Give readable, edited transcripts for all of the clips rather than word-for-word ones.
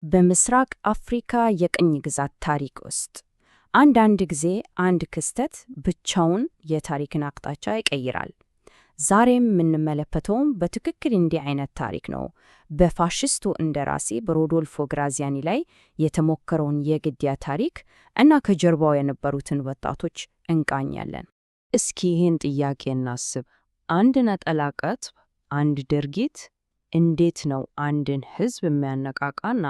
በምስራቅ አፍሪካ የቅኝ ግዛት ታሪክ ውስጥ አንዳንድ ጊዜ አንድ ክስተት ብቻውን የታሪክን አቅጣጫ ይቀይራል። ዛሬም የምንመለከተውም በትክክል እንዲህ አይነት ታሪክ ነው። በፋሽስቱ እንደራሴ በሮዶልፎ ግራዚያኒ ላይ የተሞከረውን የግድያ ታሪክ እና ከጀርባው የነበሩትን ወጣቶች እንቃኛለን። እስኪ ይህን ጥያቄ እናስብ። አንድ ነጠላ ቀጥብ፣ አንድ ድርጊት እንዴት ነው አንድን ሕዝብ የሚያነቃቃና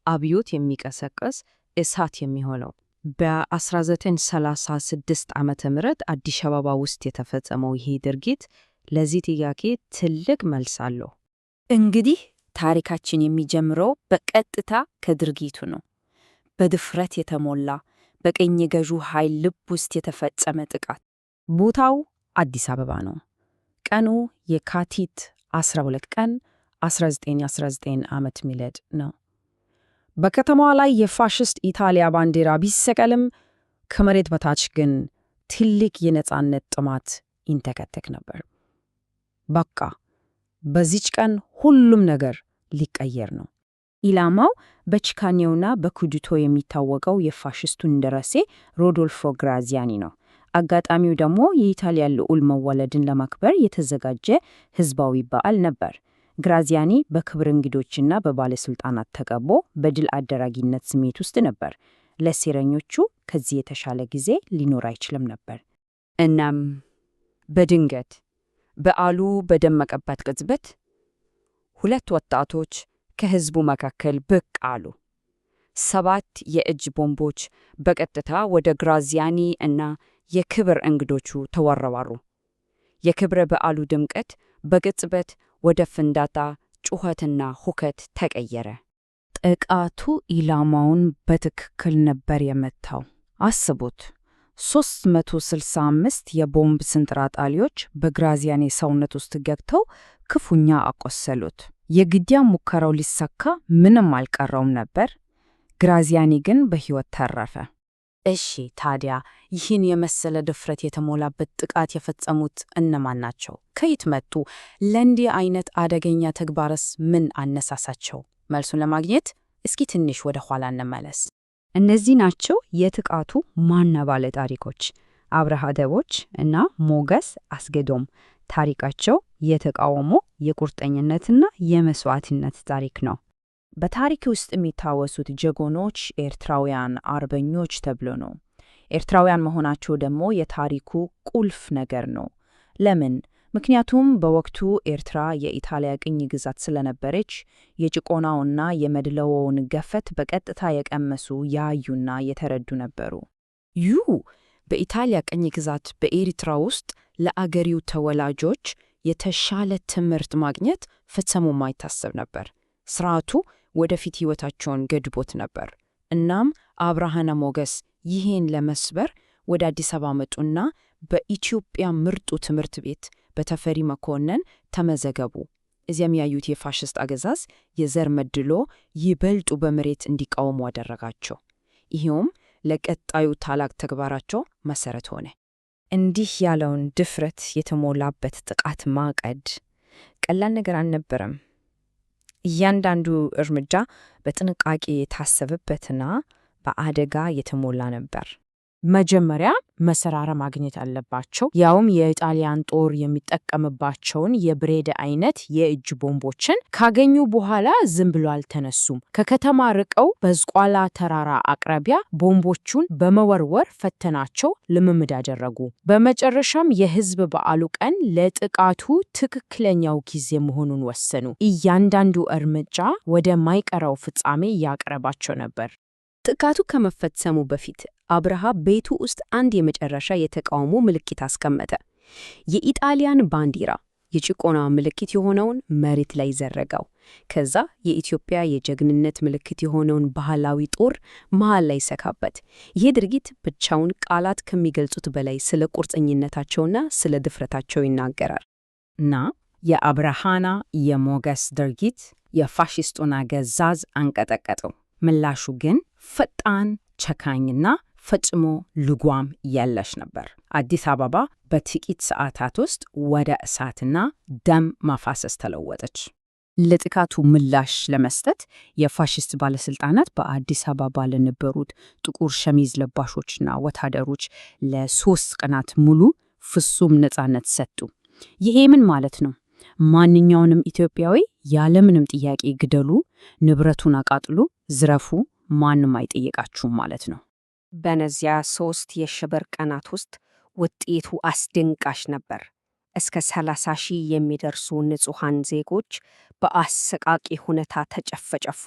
አብዮት የሚቀሰቅስ እሳት የሚሆነው? በ1936 ዓመተ ምህረት አዲስ አበባ ውስጥ የተፈጸመው ይሄ ድርጊት ለዚህ ጥያቄ ትልቅ መልስ አለው። እንግዲህ ታሪካችን የሚጀምረው በቀጥታ ከድርጊቱ ነው። በድፍረት የተሞላ በቅኝ ገዢው ኃይል ልብ ውስጥ የተፈጸመ ጥቃት። ቦታው አዲስ አበባ ነው። ቀኑ የካቲት 12 ቀን 1919 ዓመተ ምህረት ነው። በከተማዋ ላይ የፋሽስት ኢጣሊያ ባንዲራ ቢሰቀልም ከመሬት በታች ግን ትልቅ የነጻነት ጥማት ይንተከተክ ነበር። በቃ በዚች ቀን ሁሉም ነገር ሊቀየር ነው። ኢላማው በጭካኔውና በኩድቶ የሚታወቀው የፋሽስቱ እንደራሴ ሮዶልፎ ግራዚያኒ ነው። አጋጣሚው ደግሞ የኢጣሊያ ልዑል መወለድን ለማክበር የተዘጋጀ ሕዝባዊ በዓል ነበር። ግራዚያኒ በክብር እንግዶችና በባለሥልጣናት ተከቦ በድል አድራጊነት ስሜት ውስጥ ነበር። ለሴረኞቹ ከዚህ የተሻለ ጊዜ ሊኖር አይችልም ነበር። እናም በድንገት በዓሉ በደመቀበት ቅጽበት ሁለት ወጣቶች ከሕዝቡ መካከል ብቅ አሉ። 7 የእጅ ቦምቦች በቀጥታ ወደ ግራዚያኒ እና የክብር እንግዶቹ ተወረወሩ። የክብረ በዓሉ ድምቀት በቅጽበት ወደ ፍንዳታ፣ ጩኸትና ሁከት ተቀየረ። ጥቃቱ ኢላማውን በትክክል ነበር የመታው። አስቡት፣ 365 የቦምብ ስንጥራጣሪዎች በግራዚያኒ ሰውነት ውስጥ ገብተው ክፉኛ አቆሰሉት። የግድያ ሙከራው ሊሳካ ምንም አልቀረውም ነበር። ግራዚያኒ ግን በሕይወት ተረፈ። እሺ ታዲያ ይህን የመሰለ ድፍረት የተሞላበት ጥቃት የፈጸሙት እነማን ናቸው? ከየት መጡ? ለእንዲህ አይነት አደገኛ ተግባርስ ምን አነሳሳቸው? መልሱን ለማግኘት እስኪ ትንሽ ወደ ኋላ እንመለስ። እነዚህ ናቸው የጥቃቱ ዋና ባለ ታሪኮች፣ አብርሃ ደቦች እና ሞገስ አስገዶም። ታሪካቸው የተቃውሞ፣ የቁርጠኝነትና የመስዋዕትነት ታሪክ ነው። በታሪክ ውስጥ የሚታወሱት ጀግኖች ኤርትራውያን አርበኞች ተብሎ ነው። ኤርትራውያን መሆናቸው ደግሞ የታሪኩ ቁልፍ ነገር ነው። ለምን? ምክንያቱም በወቅቱ ኤርትራ የኢጣሊያ ቅኝ ግዛት ስለነበረች የጭቆናውና የመድለዎውን ገፈት በቀጥታ የቀመሱ፣ ያዩና የተረዱ ነበሩ። ዩ በኢጣሊያ ቅኝ ግዛት በኤርትራ ውስጥ ለአገሪው ተወላጆች የተሻለ ትምህርት ማግኘት ፈጽሞ የማይታሰብ ነበር። ስርዓቱ ወደፊት ሕይወታቸውን ገድቦት ነበር። እናም አብርሃና ሞገስ ይህን ለመስበር ወደ አዲስ አበባ መጡና በኢትዮጵያ ምርጡ ትምህርት ቤት በተፈሪ መኮንን ተመዘገቡ። እዚያም ያዩት የፋሽስት አገዛዝ የዘር መድሎ ይበልጡ በመሬት እንዲቃወሙ አደረጋቸው። ይኸውም ለቀጣዩ ታላቅ ተግባራቸው መሰረት ሆነ። እንዲህ ያለውን ድፍረት የተሞላበት ጥቃት ማቀድ ቀላል ነገር አልነበረም። እያንዳንዱ እርምጃ በጥንቃቄ የታሰበበትና በአደጋ የተሞላ ነበር። መጀመሪያ መሳሪያ ማግኘት አለባቸው። ያውም የኢጣሊያን ጦር የሚጠቀምባቸውን የብሬድ አይነት የእጅ ቦምቦችን ካገኙ በኋላ ዝም ብሎ አልተነሱም። ከከተማ ርቀው በዝቋላ ተራራ አቅራቢያ ቦምቦቹን በመወርወር ፈተናቸው፣ ልምምድ አደረጉ። በመጨረሻም የሕዝብ በዓሉ ቀን ለጥቃቱ ትክክለኛው ጊዜ መሆኑን ወሰኑ። እያንዳንዱ እርምጃ ወደ ማይቀረው ፍጻሜ ያቀረባቸው ነበር። ጥቃቱ ከመፈጸሙ በፊት አብርሃ ቤቱ ውስጥ አንድ የመጨረሻ የተቃውሞ ምልክት አስቀመጠ። የኢጣሊያን ባንዲራ፣ የጭቆና ምልክት የሆነውን መሬት ላይ ዘረጋው። ከዛ የኢትዮጵያ የጀግንነት ምልክት የሆነውን ባህላዊ ጦር መሃል ላይ ሰካበት። ይህ ድርጊት ብቻውን ቃላት ከሚገልጹት በላይ ስለ ቁርጠኝነታቸውና ስለ ድፍረታቸው ይናገራል። እና የአብርሃና የሞገስ ድርጊት የፋሽስቱን አገዛዝ አንቀጠቀጠው። ምላሹ ግን ፈጣን፣ ጨካኝና ፈጽሞ ልጓም የለሽ ነበር። አዲስ አበባ በጥቂት ሰዓታት ውስጥ ወደ እሳትና ደም ማፋሰስ ተለወጠች። ለጥቃቱ ምላሽ ለመስጠት የፋሽስት ባለስልጣናት በአዲስ አበባ ለነበሩት ጥቁር ሸሚዝ ለባሾችና ወታደሮች ለ3 ቀናት ሙሉ ፍጹም ነጻነት ሰጡ። ይሄ ምን ማለት ነው? ማንኛውንም ኢትዮጵያዊ ያለምንም ጥያቄ ግደሉ፣ ንብረቱን አቃጥሉ፣ ዝረፉ፣ ማንም አይጠይቃችሁም ማለት ነው። በነዚያ 3 የሽብር ቀናት ውስጥ ውጤቱ አስደንጋጭ ነበር። እስከ 30 ሺህ የሚደርሱ ንጹሐን ዜጎች በአሰቃቂ ሁኔታ ተጨፈጨፉ።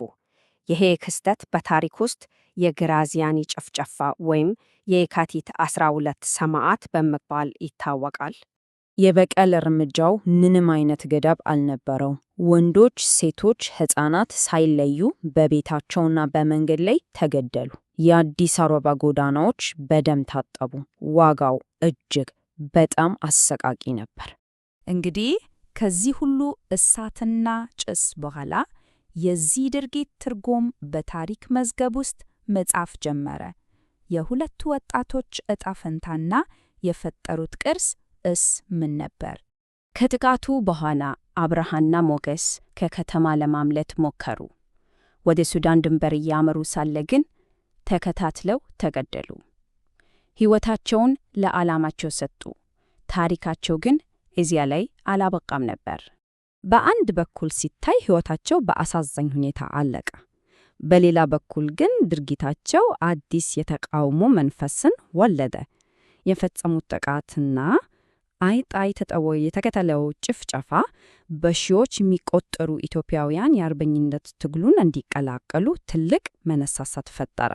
ይሄ ክስተት በታሪክ ውስጥ የግራዚያኒ ጭፍጨፋ ወይም የየካቲት 12 ሰማዕት በመባል ይታወቃል። የበቀል እርምጃው ምንም አይነት ገደብ አልነበረው። ወንዶች፣ ሴቶች፣ ሕፃናት ሳይለዩ በቤታቸውና በመንገድ ላይ ተገደሉ። የአዲስ አበባ ጎዳናዎች በደም ታጠቡ። ዋጋው እጅግ በጣም አሰቃቂ ነበር። እንግዲህ ከዚህ ሁሉ እሳትና ጭስ በኋላ የዚህ ድርጊት ትርጉም በታሪክ መዝገብ ውስጥ መጻፍ ጀመረ። የሁለቱ ወጣቶች ዕጣ ፈንታና የፈጠሩት ቅርስ እስ ምን ነበር? ከጥቃቱ በኋላ አብርሃና ሞገስ ከከተማ ለማምለጥ ሞከሩ። ወደ ሱዳን ድንበር እያመሩ ሳለ ግን ተከታትለው ተገደሉ። ሕይወታቸውን ለዓላማቸው ሰጡ። ታሪካቸው ግን እዚያ ላይ አላበቃም ነበር። በአንድ በኩል ሲታይ ሕይወታቸው በአሳዛኝ ሁኔታ አለቀ። በሌላ በኩል ግን ድርጊታቸው አዲስ የተቃውሞ መንፈስን ወለደ። የፈጸሙት ጥቃትና አይጣይ የተከተለው ጭፍጨፋ በሺዎች የሚቆጠሩ ኢትዮጵያውያን የአርበኝነት ትግሉን እንዲቀላቀሉ ትልቅ መነሳሳት ፈጠረ።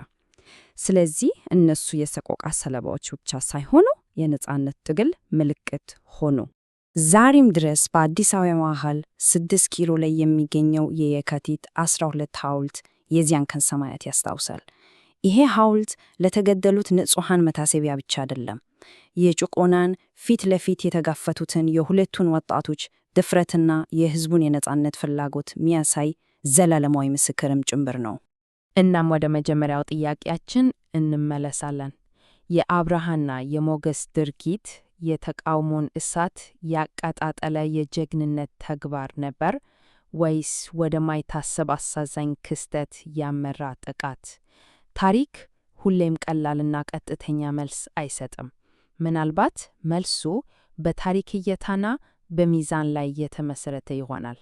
ስለዚህ እነሱ የሰቆቃ ሰለባዎች ብቻ ሳይሆኑ የነጻነት ትግል ምልክት ሆኑ። ዛሬም ድረስ በአዲስ አበባ መሃል 6 ኪሎ ላይ የሚገኘው የየካቲት 12 ሐውልት የዚያን ቀን ሰማዕታት ያስታውሳል። ይሄ ሐውልት ለተገደሉት ንጹሐን መታሰቢያ ብቻ አይደለም። የጭቆናን ፊት ለፊት የተጋፈቱትን የሁለቱን ወጣቶች ድፍረትና የሕዝቡን የነጻነት ፍላጎት የሚያሳይ ዘላለማዊ ምስክርም ጭምር ነው። እናም ወደ መጀመሪያው ጥያቄያችን እንመለሳለን። የአብርሃና የሞገስ ድርጊት የተቃውሞን እሳት ያቀጣጠለ የጀግንነት ተግባር ነበር ወይስ ወደማይታሰብ አሳዛኝ ክስተት ያመራ ጥቃት? ታሪክ ሁሌም ቀላልና ቀጥተኛ መልስ አይሰጥም። ምናልባት መልሱ በታሪክ እይታና በሚዛን ላይ የተመሰረተ ይሆናል።